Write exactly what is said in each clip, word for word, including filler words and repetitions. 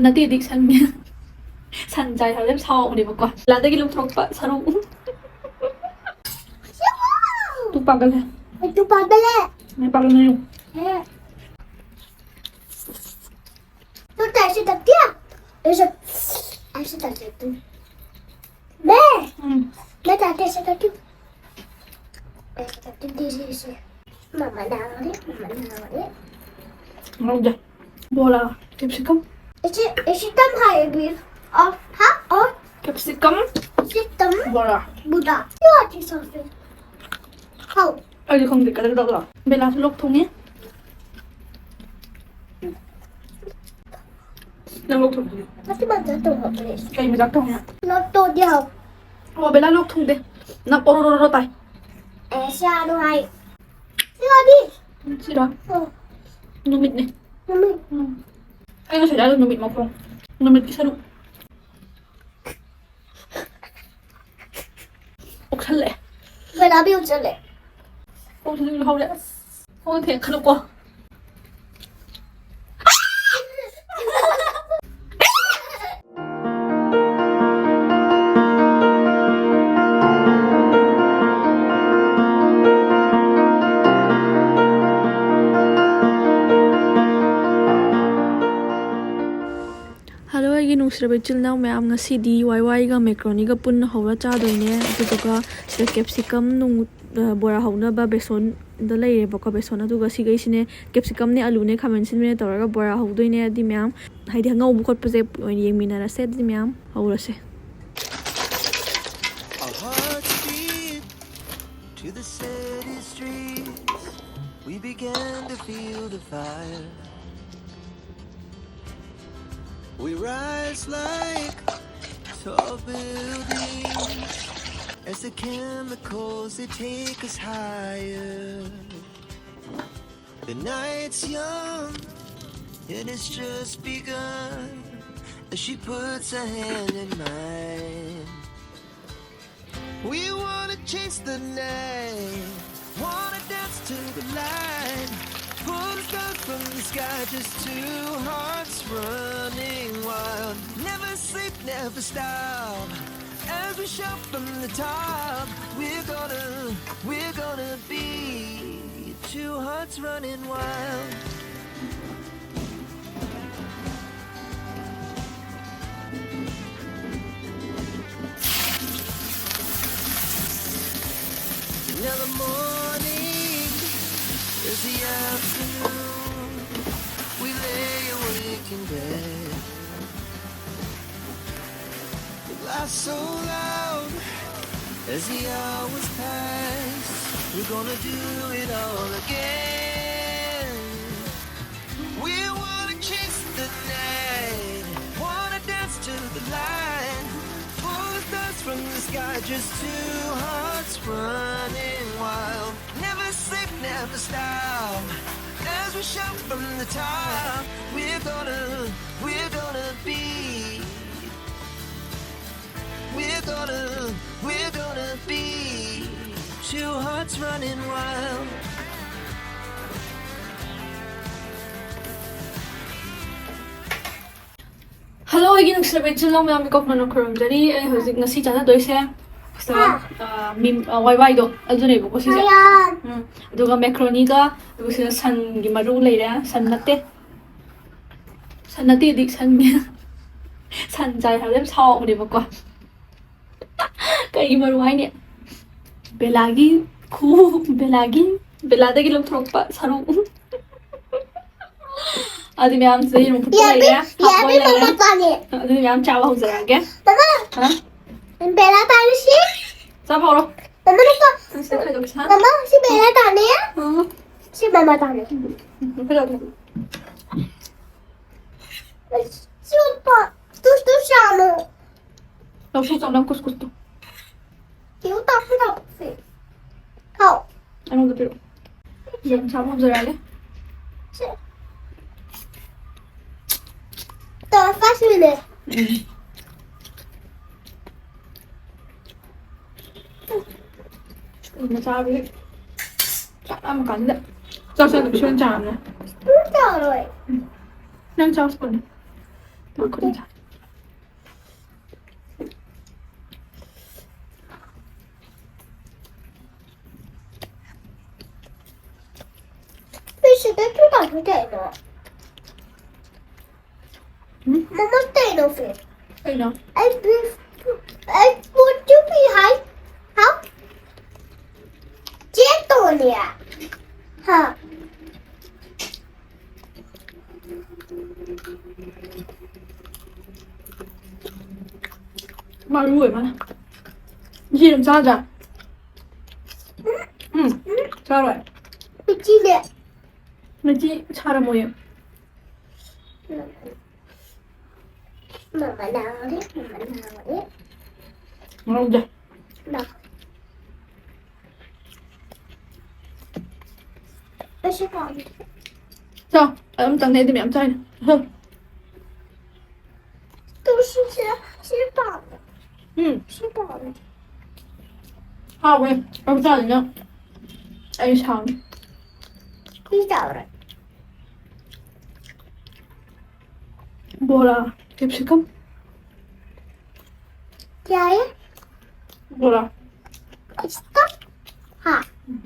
ꯅꯠꯇꯦꯗꯤ ꯁꯟ ꯁꯟ ꯆꯥꯏ ꯍꯥꯏꯕꯗ ꯌꯥꯝ ꯁꯥꯎꯕꯅꯦꯕꯀꯣ꯫ ꯂꯥꯗꯒꯤ ꯂꯧꯊꯣꯔꯛꯄ ꯁꯔꯨ꯫ ꯇꯨ ꯄꯥꯒꯜ ꯍꯦ꯫ ꯑꯩ ꯇꯨ ꯄꯥꯒꯜ ꯍꯦ꯫ ꯃꯩ ꯄꯥꯒꯜ ꯅꯩꯌꯨ꯫ ꯍꯦ꯫ ꯇꯨ ꯇꯥꯏꯁꯤ ꯇꯛꯇꯤꯌꯥ꯫ ꯑꯩꯁꯨ ꯑꯩꯁꯨ ꯇꯛꯇꯤ ꯇꯨ꯫ ꯃꯦ꯫ ꯎꯝ꯫ ꯃꯦ ꯇꯥꯇꯦ ꯁꯤ ꯇꯛꯇꯤ꯫ ꯑꯩꯁꯨ ꯇꯛꯇꯤ ꯗꯤꯁꯤ ꯁꯤ꯫ ꯃꯃꯥ ꯅꯥꯔꯦ ꯃꯃꯥ ꯅꯥꯔꯦ꯫ ꯉꯧꯗꯦ꯫ ꯕꯣꯔꯥ, capsicum꯫ Is it, is it them high beef? Or half or capsicum, capsicum, ꯕꯣꯔꯥ꯫ Buddha? What is something? How? ꯑꯩꯗꯤ ꯈꯪꯗꯦ, ꯀꯩꯗꯧ ꯇꯧꯗꯣ? ꯕꯦꯂꯥꯁꯨ ꯂꯣꯛ ꯊꯨꯡꯉꯤ꯫ ꯅꯪ ꯂꯣꯛ ꯊꯨꯡꯉꯤ? What about the tomato, please? ꯀꯩ ꯃꯆꯥ ꯊꯣꯡꯉꯦ? Not to the. ꯑꯣ, ꯕꯦꯂꯥ ꯂꯣꯛ ꯊꯨꯡꯗꯦ꯫ ꯅꯪ ꯑꯣꯔꯣ ꯔꯣ ꯔꯣ ꯇꯥꯏ꯫ ꯑꯦ, ꯁꯤ ꯑꯗꯨ ꯍꯥꯏ꯫ ꯁꯤꯔꯣ? ꯎꯝ꯫ ꯑꯩ ꯉꯁꯥꯏ ꯍꯥꯏꯔꯣ ꯅꯨꯃꯤꯠ ꯃꯈꯣꯡ꯫ ꯅꯨꯃꯤꯠꯀꯤ ꯁꯔꯨꯛ꯫ ꯑꯣꯛꯁꯜꯂꯛꯑꯦ꯫ ꯕꯦꯂꯥꯕꯤ ꯑꯣꯛꯁꯜꯂꯦ꯫ ꯈꯣꯡꯁꯤꯁꯨ ꯍꯧꯔꯦ꯫ ꯑꯁ, ꯈꯣꯡ ꯊꯦꯡꯈꯠꯂꯨꯀꯣ꯫ Hello, ꯑꯩꯒꯤ ꯅꯨꯡꯁꯤꯔꯕ ꯏꯆꯤꯜ ꯏꯅꯥꯎ ꯃꯌꯥꯝ, ꯉꯁꯤꯗꯤ ꯋꯥꯏ ꯋꯥꯏꯒ ꯃꯦꯀ꯭ꯔꯣꯅꯤꯒ ꯄꯨꯟꯅ ꯍꯧꯔ ꯆꯥꯗꯣꯏꯅꯦ꯫ ꯑꯗꯨꯗꯨꯒ ꯁꯤꯗ capsicum ꯅꯨꯡ-, ꯑ, ꯕꯣꯔꯥ ꯍꯧꯅꯕ ꯕꯦꯁꯣꯟꯗ ꯂꯩꯔꯦꯕꯀꯣ, ꯕꯦꯁꯣꯟ꯫ ꯑꯗꯨꯒ ꯁꯤꯈꯩꯁꯤꯅꯦ, capsicum ꯅꯦ, ꯑꯂꯨꯅꯦ, ꯈꯥꯃꯦꯟ ꯑꯁꯤꯟꯕꯅꯦ ꯇꯧꯔꯒ ꯕꯣꯔꯥ ꯍꯧꯗꯣꯏꯅꯦ꯫ ꯑꯗꯨꯗꯤ ꯃꯌꯥꯝ, ꯍꯥꯏꯗꯤ ꯉꯧꯕ ꯈꯣꯠꯄꯁꯦ ꯑꯣꯏꯅ ꯌꯦꯡꯃꯤꯟꯅꯔꯁꯦ꯫ ꯑꯗꯨꯗꯤ ꯃꯌꯥꯝ ꯍꯧꯔꯁꯦ꯫ Our hearts beat to the city streets. We began to feel the fire. We rise like tall buildings as the chemicals, they take us higher. The night's young and it's just begun as she puts her hand in mine. We wanna chase the night, wanna dance to the light. Pull the stars from the sky, just two hearts running Never stop as we shout from the top. We're gonna, we're gonna be two hearts running wild. Another morning is the afternoon. We lay awake in bed. Laugh so loud as the hours pass. We're gonna do it all again. We wanna chase the night, wanna dance to the light. Pull the stars from the sky, just two hearts running wild. Never sleep, never stop. As we shout from the top, we're gonna, we're gonna be, we're gonna, we're gonna be two hearts running wild. Hello, ꯑꯩꯒꯤ ꯅꯨꯡꯁꯤꯔꯕ ꯏꯆꯤꯜ ꯏꯅꯥꯎ ꯃꯌꯥꯝ, ꯏꯀꯣꯛ ꯃꯅꯣ ꯈꯨꯔꯨꯝꯖꯔꯤ꯫ ꯑꯩ ꯍꯧꯖꯤꯛ ꯉꯁꯤ ꯆꯥꯟꯅꯗꯣꯏꯁꯦ ꯁꯤꯗ, ꯑ, meme-, ꯑ, ꯋꯥꯏ ꯋꯥꯏꯗꯣ ꯑꯗꯨꯅꯦꯕꯀꯣ ꯁꯤꯁꯦ꯫ ꯎꯝ, ꯑꯗꯨꯒ ꯃꯦꯀ꯭ꯔꯣꯅꯤꯒ, ꯑꯗꯨꯒ ꯁꯤꯗ ꯁꯟꯒꯤ ꯃꯔꯨ ꯂꯩꯔꯦ꯫ ꯁꯟ ꯅꯠꯇꯦ, ꯁꯟ ꯅꯠꯇꯦꯗꯤ ꯁꯟ, ꯁꯟ ꯆꯥꯏ ꯍꯥꯏꯕꯗ ꯌꯥꯝ ꯁꯥꯎꯕꯅꯦꯕꯀꯣ꯫ ꯀꯩꯒꯤ ꯃꯔꯨ ꯍꯥꯏꯅꯤ? ꯕꯦꯂꯥꯒꯤ ꯈꯨ, ꯕꯦꯂꯥꯒꯤ, ꯕꯦꯂꯥꯗꯒꯤ ꯂꯧꯊꯣꯔꯛꯄ ꯁꯔꯨ꯫ ꯑꯗꯨ ꯃꯌꯥꯝꯁꯤꯗ ꯌꯦꯔꯨꯝ ꯐꯨꯠꯄ ꯌꯥꯕꯤ, ꯂꯩꯔꯦ, ꯍꯥꯞꯄ ꯌꯥꯕꯤ, ꯂꯩꯔꯦ꯫ ꯃꯃꯥ ꯄꯥꯝꯃꯦ꯫ ꯑꯗꯨ ꯃꯌꯥꯝ ꯆꯥꯕ ꯍꯧꯖꯔꯛꯑꯒꯦ꯫ ꯃꯃꯥ, ꯍꯥ? ꯕꯦꯂꯥ ꯄꯥꯝꯃꯤ ꯁꯤ꯫ ꯆꯥꯕ ꯍꯧꯔꯣ꯫ ꯃꯃꯥ, ꯅꯪ ꯀꯣ-, ꯁꯤꯗ ꯈꯥꯏꯗꯣꯛꯁꯤ, ꯍꯥ? ꯃꯃꯥ, ꯁꯤ ꯕꯦꯂꯥ ꯇꯥꯅꯦ꯫ ꯎꯝ꯫ ꯁꯤ ꯃꯃꯥ ꯇꯥꯅꯦ꯫ ꯎꯝ, ꯈꯥꯏꯗꯣꯛꯑꯣ꯫ ꯁꯤ ꯎꯞꯄ꯫ ꯇꯨ, ꯇꯨ ꯆꯥꯃꯣ꯫ ꯂꯧꯊꯣꯛ ꯆꯠꯂꯣ ꯅꯪ ꯀꯨꯁꯀꯨꯁꯇꯣ꯫ ꯀꯩꯝ ꯇꯧꯗꯦ, ꯇꯧꯗꯦ꯫ ꯍꯥꯎ꯫ ꯑꯩꯉꯣꯟꯗ ꯄꯤꯔꯛꯑꯣ꯫ ꯌꯦꯟ ꯁꯥꯕ ꯍꯧꯖꯔꯛꯑꯒꯦ꯫ ꯁꯦ꯫ ꯇꯧꯔ ꯐꯥꯁ ꯃꯤꯅꯤꯠ꯫ ꯎꯝ꯫ ꯀꯨꯏꯅ ꯆꯥꯕꯗꯤ ꯆꯥꯛ ꯂꯥꯝꯃ ꯀꯥꯟꯗ ꯆꯥꯛ ꯆꯥꯗꯕꯤ ꯁꯣꯏꯅ ꯆꯥꯔꯕꯅꯦ꯫ ꯎꯝ, ꯆꯥꯔꯣꯏ꯫ ꯎꯝ꯫ ꯅꯪ ꯆꯥꯎ ꯁ꯭ꯀꯨꯜꯗ꯫ ꯅꯪ ꯈꯨꯠꯅ ꯆꯥ꯫ ꯀꯩꯅꯣ? ꯎꯝ? ꯃꯃꯥ, ꯀꯩꯅꯣ ꯁꯦ? ꯀꯩꯅꯣ? ꯑꯩ ꯕꯤꯐ, ꯑꯩ ꯄꯣꯠꯁꯨ ꯄꯤ ꯍꯥꯏ꯫ ꯍꯥꯎ? ꯆꯦꯛ ꯇꯧꯅꯦ꯫ ꯍꯥ? ꯃꯔꯨ ꯑꯣꯏꯕꯅ꯫ ꯉꯁꯤ ꯑꯗꯨꯝ ꯆꯥꯗ꯭ꯔꯥ? ꯎꯝ, ꯆꯥꯔꯣꯏ꯫ ꯎꯆꯤꯅꯦ꯫ ꯉꯁꯤ ꯁꯥꯔꯝꯃꯣꯏꯌꯦ꯫ ꯃꯃꯥ ꯂꯥꯎꯔꯦ, ꯃꯃꯥ ꯂꯥꯎꯔꯦ꯫ ꯉꯧꯗꯦ꯫ ꯂꯥꯎ꯫ ꯑꯩꯁꯨ ꯄꯥꯝꯃꯤ꯫ ꯆꯥꯎ, ꯑꯗꯨꯝ ꯇꯪꯅꯩꯗꯤ ꯃꯌꯥꯝ ꯆꯥꯏꯅꯦ꯫ ꯍꯝ꯫ ꯇꯨ ꯁꯤ, ꯁꯤ, ꯁꯤ ꯄꯥꯝꯃꯤ꯫ ꯎꯝ꯫ ꯁꯤ ꯄꯥꯝꯃꯤ꯫ ꯍꯥꯎꯋꯦ꯫ ꯑꯗꯨꯝ ꯆꯥꯅꯤꯅ ꯑꯩ ꯁꯥꯎꯅꯤ꯫ ꯁꯤ ꯆꯥꯎꯔꯦ꯫ ꯕꯣꯔꯥ, capsicum꯫ ꯀꯌꯥ ꯍꯥꯏ? ꯕꯣꯔꯥ꯫ Capsicum? ꯍꯥ? ꯎꯝ꯫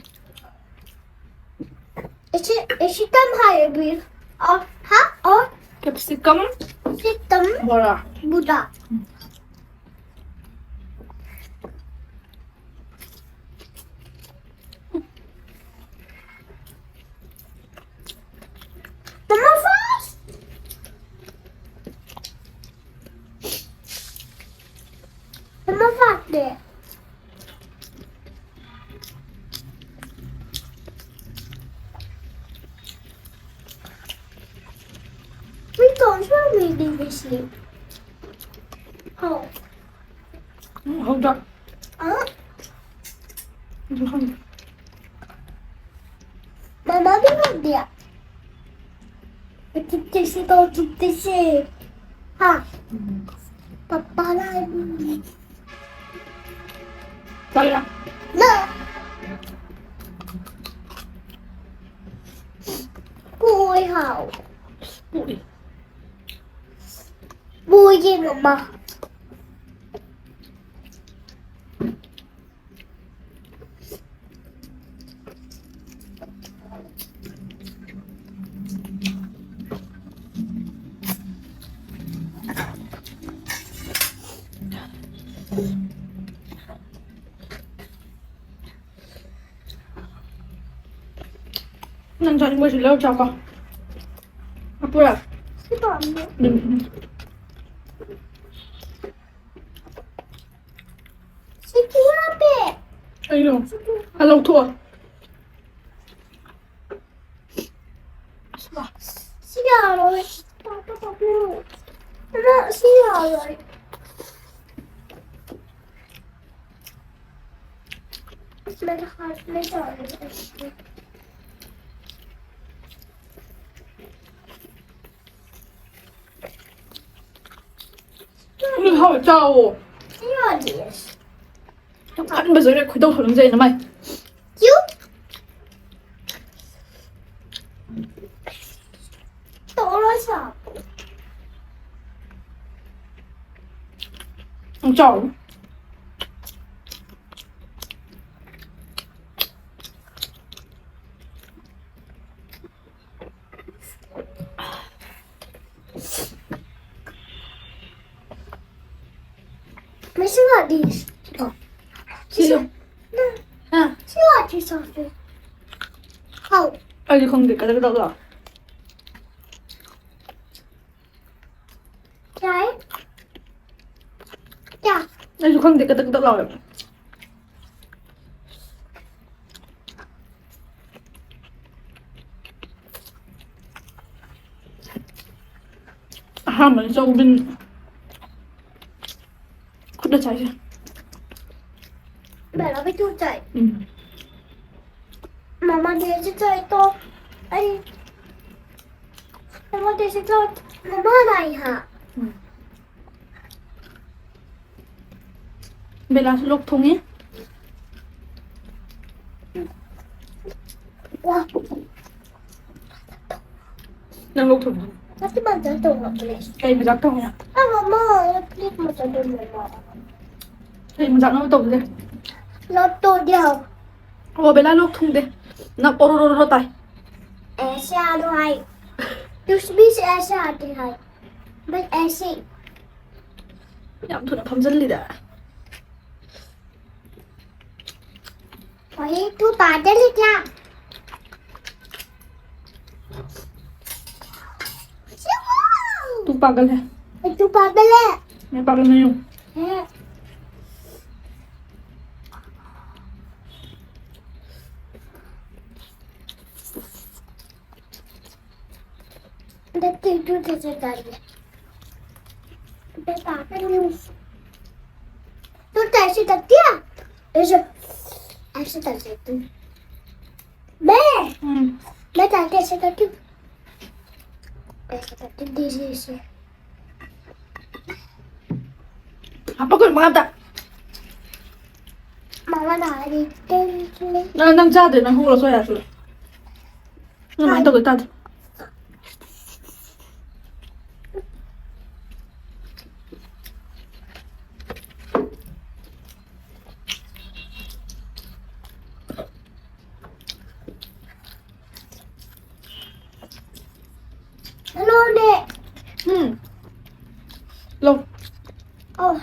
ꯏꯁꯤ-, ꯏꯁꯤꯇꯝ ꯍꯥꯏ ꯕꯤ-, ꯑ, ꯍꯥ? ꯑ? Capsicum꯫ Capsicum꯫ ꯕꯣꯔꯥ꯫ ꯕꯣꯔꯥ꯫ ꯎꯝ꯫ ꯃꯃꯥ ꯐꯥꯁ꯫ ꯃꯃꯥ ꯐꯥꯁꯅꯦ꯫ We don't really this year. Oh. ꯎꯝ, ꯍꯧꯗ꯭ꯔꯥ? ꯑ? ꯎꯝ, ꯈꯪꯗꯦ꯫ ꯃꯃꯥꯒꯤ ꯍꯧꯗꯤꯌꯥ꯫ ꯆꯤꯠꯇꯤꯁꯤ ꯇꯧ, ꯆꯤꯠꯇꯤꯁꯤ꯫ ꯍꯥ? ꯎꯝ꯫ ꯄꯄꯥꯅ ꯍꯥꯏꯕꯅꯤ꯫ ꯆꯠꯂꯦ꯫ ꯅ꯫ ꯀꯣꯏ ꯍꯥꯎ꯫ ꯎꯏ꯫ ꯕꯣꯏ ꯌꯦꯡꯉꯝꯃ꯫ ꯆꯥꯅꯤꯡꯕꯁꯨ ꯂꯧꯔ ꯆꯥꯎꯀꯣ꯫ ꯑꯄꯨꯔꯥ꯫ ꯁꯤ ꯄꯥꯝꯃꯦ꯫ ꯎꯝ, ꯎꯝ꯫ ꯁꯤ ꯀꯤꯍꯣꯝ ꯍꯥꯞꯄꯦ꯫ ꯀꯩꯅꯣ? ꯁꯤ ꯀꯤꯍꯣꯝ꯫ ꯑ, ꯂꯧꯊꯣꯛꯑꯣ꯫ ꯁꯤ ꯌꯥꯔꯣꯏ꯫ Papa, papa. ꯑꯗꯣ ꯁꯤ ꯌꯥꯔꯣꯏ꯫ ꯃꯦꯔꯥ ꯍꯥꯊ ꯃꯦ ꯖꯥ ꯔꯍꯤ ꯍꯩ꯫ ꯎꯝ, ꯍꯣꯏ, ꯆꯥꯎꯋꯣ꯫ ꯁꯤ ꯌꯥꯗꯤꯌꯦ꯫ ꯌꯥꯝ ꯀꯟꯕꯁꯨ ꯅꯠꯇꯦ, ꯈꯣꯏꯗꯧ ꯁꯥꯎꯅꯤꯡꯖꯩ ꯅꯃꯥꯏ꯫ ꯀ꯭ꯌꯨ? ꯇꯧꯔꯣꯏ ꯁꯥ꯫ ꯌꯥꯝ ꯆꯥꯎꯋꯤ꯫ ꯃꯁꯤ ꯋꯥꯗꯤ꯫ ꯑꯣ꯫ ꯁꯤꯁꯨ꯫ ꯍꯥ? ꯁꯤ ꯋꯥꯗꯤ ꯁꯣꯐꯤ꯫ ꯍꯥꯎ꯫ ꯑꯩꯗꯤ ꯈꯪꯗꯦ, ꯀꯗꯛ ꯀꯗꯛ ꯂꯥꯎ꯫ ꯌꯥꯏ꯫ ꯀꯌꯥ? ꯑꯩꯁꯨ ꯈꯪꯗꯦ, ꯀꯗꯛ ꯀꯗꯛ ꯂꯥꯎꯋꯦꯕ꯫ ꯑꯍꯥꯟꯕꯗ ꯆꯧꯕꯤꯟ ꯈꯨꯠꯅ ꯆꯥꯏꯁꯦ꯫ ꯕꯦꯂꯥ ꯕꯤꯇꯨ ꯆꯥꯏ꯫ ꯎꯝ꯫ ꯃꯃꯥ ꯗꯦꯁꯤ ꯆꯥꯏ ꯇꯣ꯫ ꯑꯩ ꯃꯃꯥ ꯗꯦꯁꯤ ꯆꯥꯏ꯫ ꯃꯃꯥ ꯅꯥꯏ ꯍꯥ꯫ ꯎꯝ꯫ ꯕꯦꯂꯥꯁꯨ ꯂꯣꯛ ꯊꯨꯡꯉꯤ꯫ ꯋꯥ꯫ ꯅꯪ ꯂꯣꯛ ꯊꯨꯡꯉꯤ꯫ ꯅꯠꯇꯦ, ꯃꯥ ꯆꯥꯛ ꯊꯣꯡꯉꯛꯄꯅꯦ꯫ ꯀꯩ ꯃꯆꯥ ꯊꯣꯡꯉꯤꯅꯣ? ꯑ, ꯃꯃꯥ, ꯄ꯭ꯂꯦꯠ ꯃꯆꯥ ꯊꯣꯡꯉꯛꯄ꯫ ꯀꯩ ꯃꯆꯥꯅꯣ ꯇꯧꯗꯣꯏꯁꯦ? ꯂꯣꯛ ꯇꯧꯗꯦ ꯍꯥꯏꯕ꯫ ꯑꯣ, ꯕꯦꯂꯥ ꯂꯣꯛ ꯊꯨꯡꯗꯦ꯫ ꯅꯪ ꯑꯣꯔꯣ ꯔꯣ ꯔꯣ ꯇꯥꯏ꯫ ऐसे आलू है। तुझ भी से ऐसे आते हैं। बस ऐसे ही। ꯌꯥꯝ ꯊꯨꯅ ꯐꯝꯖꯜꯂꯤꯗ꯫ वही तू पागल है क्या? तू पागल है। तू पागल है। मैं पागल नहीं हूँ। है। देख, तू, तू कैसे कर ले। मैं पागल नहीं हूँ। तू तो ऐसे करती है। ऐसे, ऐसे कर दे तू। मैं, हम्म। मैं तो ऐसे करती हूँ। ऐसे करती हूँ, धीरे से। ꯍꯥꯞꯄꯛꯀꯅꯨ ꯃꯉꯥ ꯑꯝꯇ꯫ ꯃꯉꯥ ꯇꯥꯔꯗꯤ ꯇꯦꯟ ꯁꯨꯔꯦ꯫ ꯅꯪ, ꯅꯪ ꯆꯥꯗ꯭ꯔꯦ, ꯅꯪ ꯍꯧꯒꯠꯂꯣ, ꯁꯣꯏ ꯌꯥꯗ꯭ꯔꯦ꯫ ꯅꯪ ꯑꯗꯨꯃꯥꯏꯅ ꯇꯧꯗꯣꯏ ꯇꯥꯗ꯭ꯔꯦ꯫ ꯍꯜꯂꯣꯅꯦ꯫ ꯎꯝ꯫ ꯂꯧ꯫ ꯑꯣ꯫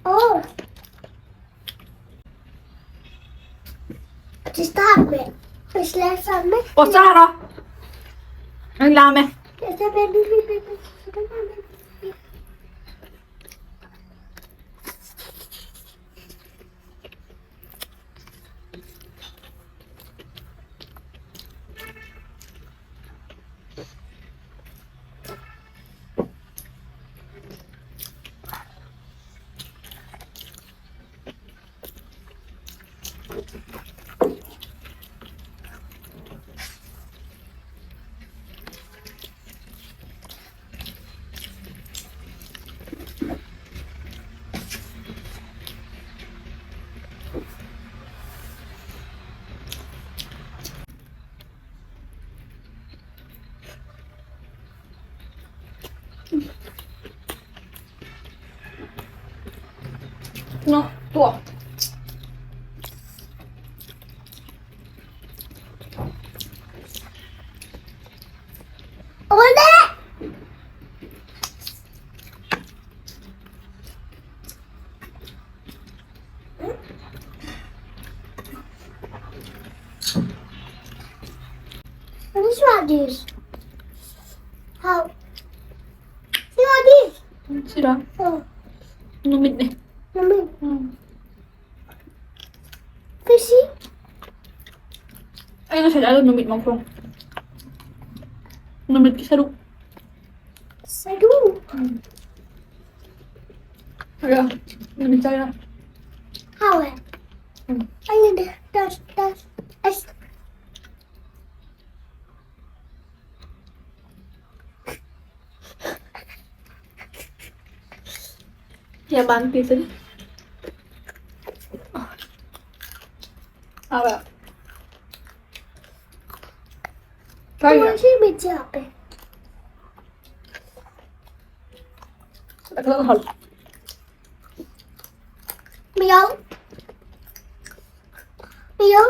ꯑꯣ꯫ ꯆꯤꯁꯇꯥ ꯍꯥꯞꯄꯦ꯫ ꯄꯤꯁꯂꯦ ꯁꯥꯃꯦ꯫ ꯑꯣ, ꯆꯥꯔꯣ꯫ ꯅꯪ ꯂꯥꯝꯃꯦ꯫ ꯆꯤꯁꯇꯥ ꯕꯦꯕꯤ ꯕꯦꯕꯤ꯫ ꯅꯣ, ꯇꯣꯛ꯫ ꯑꯣꯂꯦ! ꯍꯥꯎ꯫ ꯁꯤꯔꯥꯗꯤ? ꯁꯤꯔꯥ? ꯑꯣ꯫ ꯅꯨꯃꯤꯠꯅꯦ꯫ ꯅꯨꯃꯤꯠ꯫ ꯎꯝ꯫ ꯀꯩꯁꯤ? ꯑꯩ ꯉꯁꯥꯏ ꯆꯥꯗꯣ ꯅꯨꯃꯤꯠ ꯃꯈꯣꯡ꯫ ꯅꯨꯃꯤꯠꯀꯤ ꯁꯔꯨꯛ꯫ ꯁꯔꯨꯛ? ꯎꯝ꯫ ꯍꯥꯏꯔꯣ꯫ ꯅꯨꯃꯤꯠ ꯆꯥꯏꯔꯣ? ꯍꯥꯎꯋꯦ꯫ ꯎꯝ꯫ ꯑꯩꯅꯗꯤ ꯇꯁ, ꯇꯁ, ꯑꯁ꯫ ꯌꯥꯝ ꯃꯥꯡ ꯄꯤꯖꯔꯤ꯫ ꯍꯥꯎꯋꯦ꯫ ꯀꯥꯏꯗ? ꯀꯣꯟꯁꯤ ꯃꯤꯠꯁꯦ ꯍꯥꯞꯄꯦ꯫ ꯈꯤꯇꯪ ꯍꯜꯂꯣ꯫ ꯃꯤꯌꯥꯎ꯫ ꯃꯤꯌꯥꯎ꯫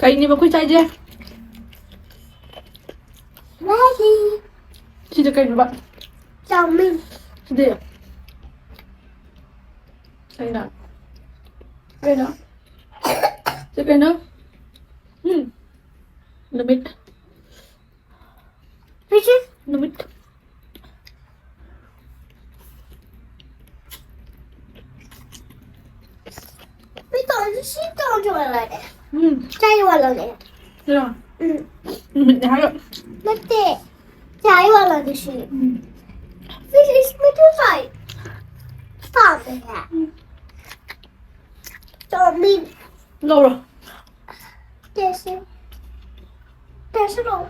ꯀꯩꯅꯦꯕ ꯑꯩꯈꯣꯏ ꯆꯥꯏꯁꯦ? ꯃꯦꯒꯤ꯫ ꯁꯤꯗ ꯀꯩꯅꯣꯕ? ꯆꯥꯎꯃꯤꯟ꯫ ꯁꯤꯗꯤ? ꯀꯩꯅꯣ? ꯀꯩꯅꯣ? ꯁꯤ ꯀꯩꯅꯣ? ꯎꯝ꯫ ꯅꯨꯃꯤꯠ꯫ ꯍꯧꯖꯤꯛ ꯅꯨꯃꯤꯠ꯫ ꯃꯤ ꯇꯧꯔꯁꯨ ꯁꯤ ꯇꯧꯔꯁꯨ ꯃꯥꯟꯅꯔꯦ꯫ ꯎꯝ꯫ ꯆꯥꯏ ꯋꯥꯠꯂꯝꯃꯦ꯫ ꯁꯤꯔꯣ? ꯎꯝ꯫ ꯅꯨꯃꯤꯠꯅꯦ ꯍꯥꯏꯔꯣ꯫ ꯅꯠꯇꯦ꯫ ꯆꯥꯏ ꯋꯥꯠꯂꯝꯃꯦ ꯁꯤ꯫ ꯎꯝ꯫ ꯁꯤ, ꯁꯤ, ꯁꯤ ꯃꯤꯊꯨ ꯆꯥꯏ꯫ ꯄꯥꯝꯃꯦ꯫ ꯎꯝ꯫ ꯆꯥꯎꯃꯤꯟ꯫ ꯂꯧꯔꯣ꯫ ꯇꯦꯁ꯫ ꯇꯦꯁ ꯂꯧ꯫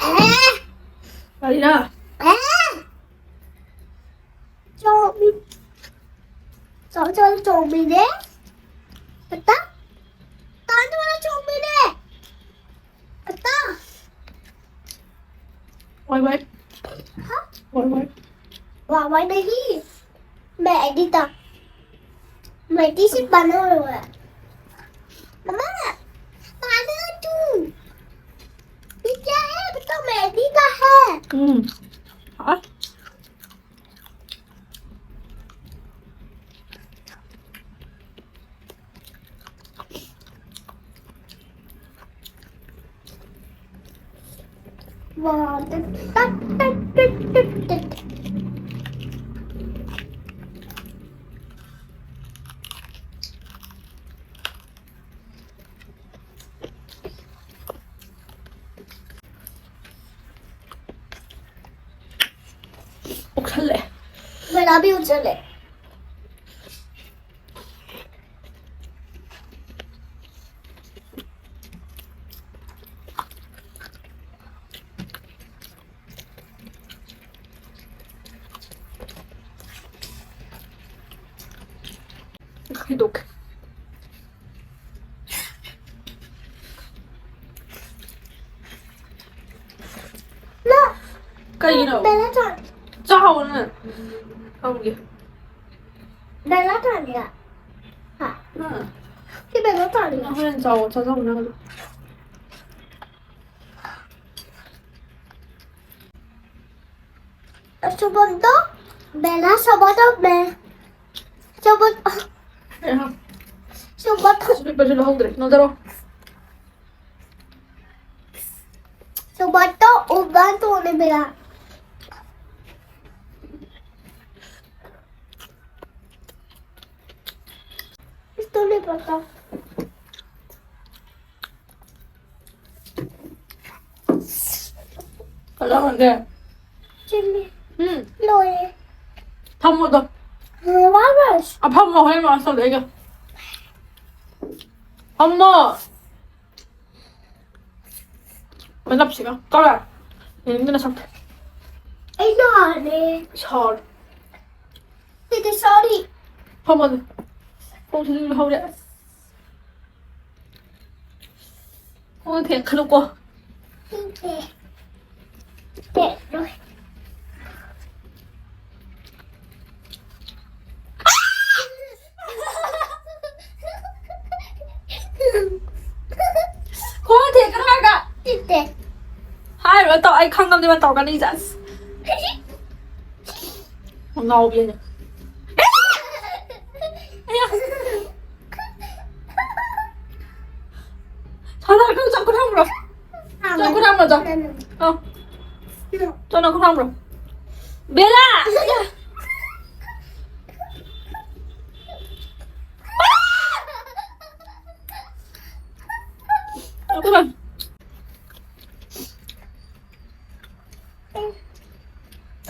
ꯑꯦ꯫ ꯀꯔꯤꯔꯥ? ꯑꯦ꯫ ꯆꯥꯎꯃꯤꯟ꯫ ꯆꯥꯎ, ꯆꯥꯎ, ꯆꯥꯎꯃꯤꯟꯅꯦ꯫ ꯑꯠꯇ꯫ ꯇꯥꯟꯗꯨꯅ ꯆꯥꯎꯃꯤꯟꯅꯦ꯫ ꯑꯠꯇ꯫ ꯋꯥꯏ ꯋꯥꯏ꯫ ꯍꯥ? ꯋꯥꯏ ꯋꯥꯏ꯫ ꯋꯥ ꯋꯥꯏ ꯅꯍꯤ꯫ मैं एडिटर। मैं टीसी बना हुआ है। मम्मा, पानी दो तू। ये क्या है? बताओ, मैगी का है। हम्म। हाँ। वाह, टक, टक, टक। ꯎꯛꯁꯜꯂꯛꯑꯦ꯫ ꯃꯦꯂꯥꯕꯤ ꯎꯛꯁꯜꯂꯦ꯫ ꯈꯥꯏꯗꯣꯛꯀꯦ꯫ ꯀꯩꯒꯤꯅꯣ? ꯕꯦꯂꯥ ꯆꯥ-, ꯆꯥꯎꯑꯣꯅ꯫ ꯐꯝꯒꯦ꯫ ꯕꯦꯂꯥ ꯆꯥꯅꯤꯡꯉꯦ꯫ ꯍꯥ? ꯍꯥ? ꯁꯤ ꯕꯦꯂꯥ ꯆꯥꯅꯤꯡꯉꯦ꯫ ꯅꯪ ꯍꯣꯔꯦꯟ ꯆꯥꯎꯑꯣ, ꯆꯥꯖꯧ ꯅꯪ ꯑꯗꯨꯝ꯫ ꯁꯣꯕꯣꯠꯇꯣ, ꯕꯦꯂꯥ ꯁꯣꯕꯣꯠꯇꯣ, ꯕꯦ-, ꯁꯣꯕꯣꯠ-, ꯑꯦ, ꯁꯣꯕꯣꯠ-, ꯑꯁ, ꯄꯤꯛꯄꯁꯨ ꯂꯧꯍꯧꯗ꯭ꯔꯦ꯫ ꯅꯣꯟꯊꯔꯣ꯫ ꯁꯣꯕꯣꯠꯇꯣ ꯎꯕ ꯇꯣꯟꯅ ꯕꯦꯂꯥ꯫ ꯏꯁꯇꯣꯟꯅ ꯄꯇꯥ꯫ ꯀꯩꯗꯧꯔꯒꯦ? ꯆꯤꯜꯂꯤ꯫ ꯎꯝ꯫ ꯂꯣꯏꯔꯦ꯫ ꯐꯝꯃꯣꯗꯣ꯫ ꯋꯥ ꯋꯥꯁ꯫ ꯑ, ꯐꯝꯃꯣ, ꯍꯣꯔꯦꯟ ꯋꯥꯁ ꯇꯧꯗꯣꯏꯒ꯫ ꯐꯝꯃꯣ꯫ ꯃꯅꯞꯁꯤꯒ꯫ ꯀꯧꯔꯦ꯫ ꯌꯦꯡꯅꯤꯡꯗꯅ ꯁꯛꯇ꯫ ꯑꯩ ꯅꯥꯔꯦ꯫ ꯁꯥꯎꯔꯦ꯫ ꯁꯤꯗꯤ ꯁꯣꯔꯤ꯫ ꯐꯝꯃꯣꯗꯣ꯫ ꯈꯣꯡꯁꯤꯁꯨ ꯍꯧꯔꯦ꯫ ꯑꯁ꯫ ꯈꯣꯡ ꯊꯦꯡꯈꯠꯂꯨꯀꯣ꯫ ꯊꯦꯡꯈ꯭ꯔꯦ꯫ ꯊꯦꯡꯈ꯭ꯔꯦ꯫ ꯇꯧ, ꯑꯩ ꯈꯪꯉꯕꯅꯦ ꯃꯥ ꯇꯧꯔꯛꯀꯅꯤ, ꯖꯁ꯫ ꯉꯥꯎꯕꯤꯅꯦ꯫ ꯑꯌꯥ꯫ ꯁꯥꯟꯅꯔꯛꯀꯅꯨ, ꯆꯥꯛ ꯈꯨꯠ ꯍꯥꯝꯃꯨꯔꯣ꯫ ꯆꯥꯛ ꯈꯨꯠ ꯍꯥꯝꯃꯨꯔꯣ, ꯆꯥꯛ꯫ ꯑꯧ꯫ ꯆꯣ, ꯅꯪ ꯈꯨꯠ ꯍꯥꯝꯃꯨꯔꯣ꯫ ꯕꯦꯂꯥ! ꯑꯌꯥ꯫ ꯆꯥꯛ ꯈꯨꯠ ꯍꯥꯝ-,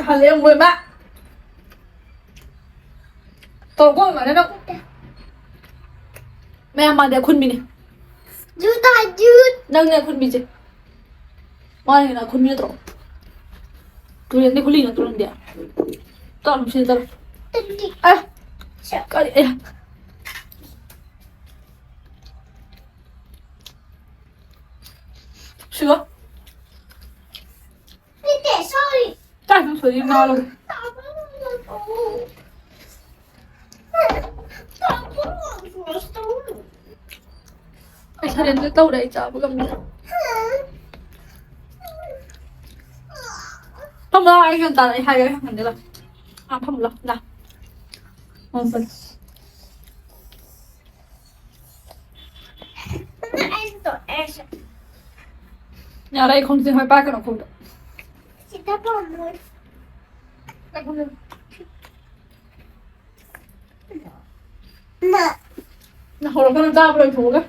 ꯍꯜꯂꯦ ꯑꯃꯨꯛ ꯂꯣꯏꯃꯛ꯫ ꯇꯧꯔꯛꯄ ꯑꯣꯏꯔꯝꯒꯅꯤ ꯅꯪ꯫ ꯃꯌꯥꯝ ꯃꯥꯟꯗꯦ ꯑꯈꯨꯟꯕꯤꯅꯤ꯫ ꯖꯨꯇꯥ ꯖꯨꯠ꯫ ꯅꯪꯅꯦ ꯑꯈꯨꯟꯕꯤꯁꯦ꯫ ꯃꯥꯅꯦ ꯀꯩꯅꯣ, ꯑꯈꯨꯟꯕꯤ ꯅꯠꯇ꯭ꯔꯣ? ꯇꯨꯔꯦꯟꯗꯤ ꯈꯨꯜꯂꯤ ꯅꯠꯇ꯭ꯔꯣ ꯅꯪꯗꯤ? ꯆꯠꯂꯣ, ꯁꯤꯗ ꯆꯠꯂꯣ꯫ ꯇꯨꯝꯗꯤ꯫ ꯑꯦ! ꯀꯔꯤ? ꯑꯦ! ꯁꯤꯒ? ꯅꯠꯇꯦ, sorry꯫ ꯆꯥꯛ ꯁꯨꯝ ꯁꯣꯏꯔꯤ ꯉꯥꯎꯔꯒ꯫ ꯑꯩ ꯁꯔꯦꯟꯗꯔ ꯇꯧꯔꯦ, ꯑꯩ ꯆꯥꯕ ꯉꯝꯗꯦ꯫ ꯐꯝꯃꯨ ꯂꯥꯎ, ꯑꯩ ꯒ꯭ꯌꯥꯟ ꯇꯥꯅ ꯑꯩ ꯍꯥꯏꯒꯦ, ꯑꯩ ꯍꯪꯍꯟꯒꯦ ꯂꯥꯎ꯫ ꯑꯥ, ꯐꯝꯃꯨ ꯂꯥꯎ, ꯂꯥꯎ꯫ ꯑꯥ, ꯐꯝ꯫ ꯌꯥꯔꯦ, ꯑꯩ ꯈꯣꯡꯁꯦ ꯍꯣꯏ ꯄꯥꯏꯔꯛꯀꯅꯣ ꯈꯣꯡꯗ꯫ ꯁꯤꯗ ꯐꯝꯃꯣ꯫ ꯅꯪ ꯍꯧꯔꯛꯀꯅꯨ, ꯆꯥꯕ ꯂꯣꯏꯊꯣꯛꯑꯒ꯫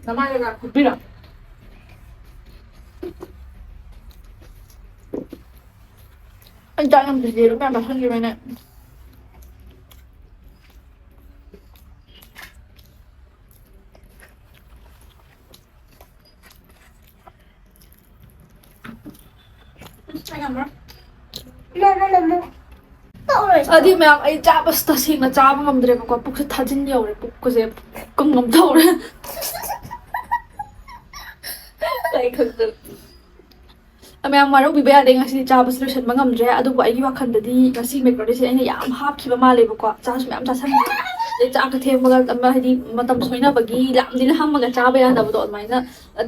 ꯅꯃꯥꯏꯗ ꯉꯥ ꯐꯨꯠꯄꯤꯔꯣ꯫ ꯑꯩ ꯆꯥꯛ ꯌꯥꯝ ꯄꯤꯖꯩ, ꯌꯥꯝ ꯆꯥꯁꯟꯈꯤꯕꯩꯅꯦ꯫ ꯑꯗꯨꯗꯤ ꯃꯌꯥꯝ, ꯑꯩ ꯆꯥꯕꯁꯨ ꯇꯁꯦꯡꯅ ꯆꯥꯕ ꯉꯝꯗ꯭ꯔꯦꯕꯀꯣ, ꯄꯨꯛꯁꯦ ꯊꯥꯖꯤꯟ ꯌꯧꯔꯦ, ꯄꯨꯛꯀꯁꯦ ꯀꯪꯉꯝ ꯇꯧꯔꯦ꯫ ꯑꯩ ꯈꯪꯗꯕ꯫ ꯃꯌꯥꯝ ꯋꯥꯔꯧꯕꯤꯕ ꯌꯥꯗꯦ, ꯉꯁꯤꯗꯤ ꯆꯥꯕꯁꯨ ꯂꯣꯏꯁꯤꯟꯕ ꯉꯝꯗ꯭ꯔꯦ, ꯑꯗꯨꯕꯨ ꯑꯩꯒꯤ ꯋꯥꯈꯜꯗꯗꯤ ꯉꯁꯤ ꯃꯦꯀꯔꯣꯅꯤꯁꯦ ꯑꯩꯅ ꯌꯥꯝ ꯍꯥꯞꯈꯤꯕ ꯃꯥꯜꯂꯦꯕꯀꯣ, ꯆꯥꯁꯨ ꯃꯌꯥꯝ ꯆꯥꯁꯟꯈ꯭ꯔꯦ꯫ ꯑꯗꯩ ꯆꯥꯛꯀ ꯊꯦꯡꯕꯒ ꯑꯃ ꯍꯥꯏꯗꯤ ꯃꯇꯝ ꯁꯣꯏꯅꯕꯒꯤ ꯂꯥꯝꯗꯤ ꯂꯥꯝꯃꯒ ꯆꯥꯕ ꯌꯥꯗꯕꯗꯣ ꯑꯗꯨꯃꯥꯏꯅ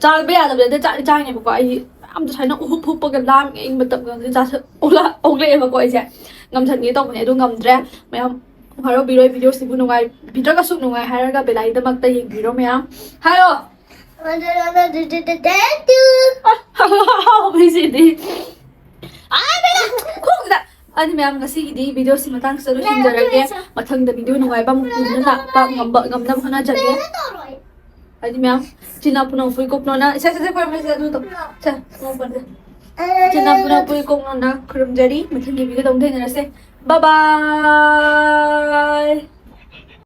ꯆꯥꯕ ꯌꯥꯗꯕꯗ ꯆꯥꯛ ꯆꯥꯏꯅꯦꯕꯀꯣ꯫ ꯑꯩ ꯌꯥꯝ ꯁꯨꯃꯥꯏꯅ ꯎꯍꯨꯞ ꯍꯨꯞꯄꯒ ꯂꯥꯝꯃꯦ ꯑꯩ ꯃꯇꯝ ꯈꯪꯗꯦ ꯆꯥꯁꯜ ꯑꯣꯛꯂꯛꯑꯦꯕꯀꯣ ꯑꯩꯁꯦ꯫ ꯉꯝꯁꯟꯒꯦ ꯇꯧꯕꯅꯦ ꯑꯗꯨ ꯉꯝꯗ꯭ꯔꯦ꯫ ꯃꯌꯥꯝ ꯍꯔꯥꯎꯕꯤꯔꯣꯏ ꯚꯤꯗꯤꯑꯣꯁꯤꯕꯨ ꯅꯨꯡꯉꯥꯏꯕꯤꯗ꯭ꯔꯒꯁꯨ ꯅꯨꯡꯉꯥꯏ ꯍꯥꯏꯔꯒ ꯕꯦꯂꯥꯏꯗꯃꯛꯇ ꯌꯦꯡꯕꯤꯔꯣ ꯃꯌꯥꯝ꯫ ꯍꯥꯏꯌꯣ꯫ ꯍꯥꯎꯕꯤꯁꯤꯗꯤ꯫ ꯑꯥ, ꯕꯦꯂꯥ, ꯈꯣꯡꯗ꯫ ꯑꯗꯨ ꯃꯌꯥꯝ ꯉꯁꯤꯒꯤꯗꯤ ꯚꯤꯗꯤꯑꯣꯁꯤ ꯃꯇꯥꯡꯁꯤꯗ ꯂꯣꯏꯁꯤꯟꯖꯔꯒꯦ꯫ ꯃꯊꯪꯗ ꯚꯤꯗꯤꯑꯣ ꯅꯨꯡꯉꯥꯏꯕ ꯑꯃꯨꯛ ꯄꯨꯗꯨꯅ ꯂꯥꯛꯄ ꯉꯝꯕ ꯉꯝꯅꯕ ꯍꯣꯠꯅꯖꯒꯦ꯫ ꯍꯥꯏꯗꯤ ꯃꯌꯥꯝ ꯆꯤꯟꯅ ꯄꯨꯅꯧ ꯐꯨꯏ ꯀꯣꯛꯅꯣꯅ ꯏꯁꯩ ꯁꯩ ꯁꯩ ꯈꯣꯏꯔꯝꯃꯁꯦ ꯑꯗꯨꯗꯣ ꯁꯦ ꯀꯣꯛꯄꯁꯦ꯫ ꯆꯤꯟꯅ ꯄꯨꯅꯧ ꯐꯨꯏ ꯀꯣꯛꯅꯣꯅ ꯈꯨꯔꯨꯝꯖꯔꯤ꯫ ꯃꯊꯪꯒꯤ ꯚꯤꯗꯤꯑꯣꯗ ꯑꯃꯨꯛ ꯊꯦꯡꯅꯔꯁꯦ꯫ ꯕꯥꯏ ꯕꯥꯏ꯫